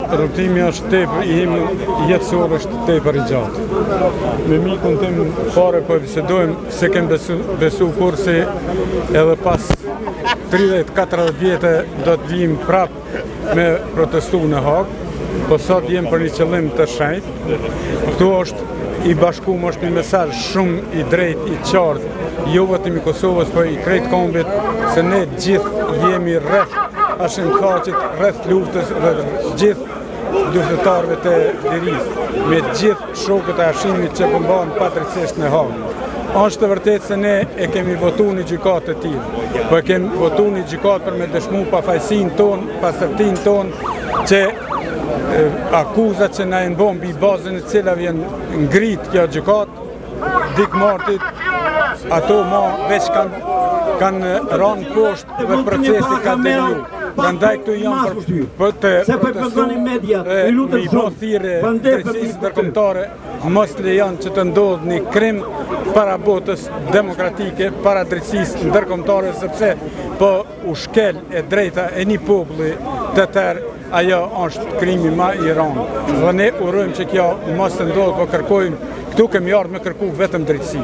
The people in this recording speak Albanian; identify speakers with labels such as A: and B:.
A: Rrugëtimi është tepër i imi jetësor është tepër i gjatë. Me mikun tim fare po e bisedojmë s'e kem besu, besu kurrë se edhe pas 30-40 vjetë do të vijmë prap me protestu në Hagë, po sot jem për një qëllim të shenjtë. Këtu është i bashkum, është një mesazh shumë i drejtë, i qartë, jo vetëm i Kosovës, po i krejt kombit, se ne gjithë jemi rreth Hashim Thaçit, rreth luftës dhe gjithë luftëtarëve të lirisë, me gjithë shokët e Hashimit që po mbahen padrejtësisht në Hagë. Është e vërtetë se ne e kemi votu një gjykatë të tillë, po e kemi votu një gjykatë për me dëshmu pafajësinë tonë, pastërtinë tonë, që akuzat që na janë bo mbi bazën e cilave janë ngrit kjo gjykatë, Dick Martit, ato ma veç kanë kanë ranë poshtë dhe procesi ka deviju. Prandaj këtu jam për, për të
B: protestu
A: dhe me i bo thirrje drejtësisë ndërkombëtare mos lejon që të ndodhë një krim para botës demokratike, para drejtësisë ndërkombëtare, sepse po u shkel e drejta e një populli të tërë, ajo është krimi ma i rëndë. Dhe ne urojmë që kjo mos të ndodhë, po kërkojmë, këtu kemi ardhë me kërku vetëm drejtësi.